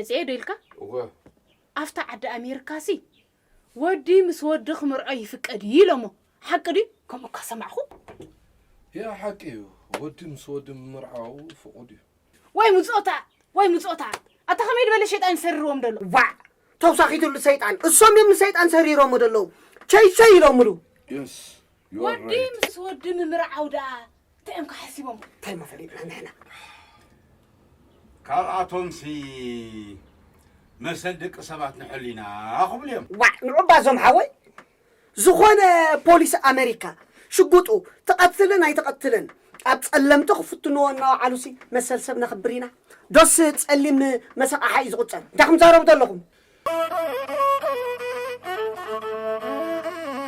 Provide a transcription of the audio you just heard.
መጽኤ ዶ ኢልካ? እወ። ኣብታ ዓዲ ኣሜሪካሲ ወዲ ምስ ወዲ ክምርዖ ይፍቀድ እዩ ኢሎሞ። ሓቂ ድዩ? ከምኡ እኳ ሰማዕኹ። ያ፣ ሓቂ እዩ። ወዲ ምስ ወዲ ምምርዓው ፍቑድ እዩ። ወይ ምጾታ፣ ወይ ምጾታ። ኣታ ከመይ ዝበለ ሸይጣን ሰሪርዎም ደሎ? ዋዕ! ተውሳኺትሉ ሰይጣን። እሶም እዮም ንሰይጣን ሰሪሮሞ ደለዉ። ቸይ ቸይ ኢሎምሉ። የስ፣ you are ወዲ right። ምስ ወዲ ምምርዓው ደኣ እንታይ እዮም ሓሲቦም? እንታይ እሞ ፈሊጥና ንሕና? ካብኣቶምሲ መሰል ደቂ ሰባት ንሕሊና ክብሉ እዮም። ዋዕ! ንዑባ እዞም ሓወይ ዝኾነ ፖሊስ ኣመሪካ ሽጉጡ ትቐትልን ኣይትቐትልን ኣብ ጸለምቲ ክፍትንዎ እናወዓሉሲ መሰል ሰብ ነኽብር ኢና ዶስ ጸሊም መሰቓሓ እዩ ዝቑጸር? እንታይ ክትዛረቡ ዘለኹም?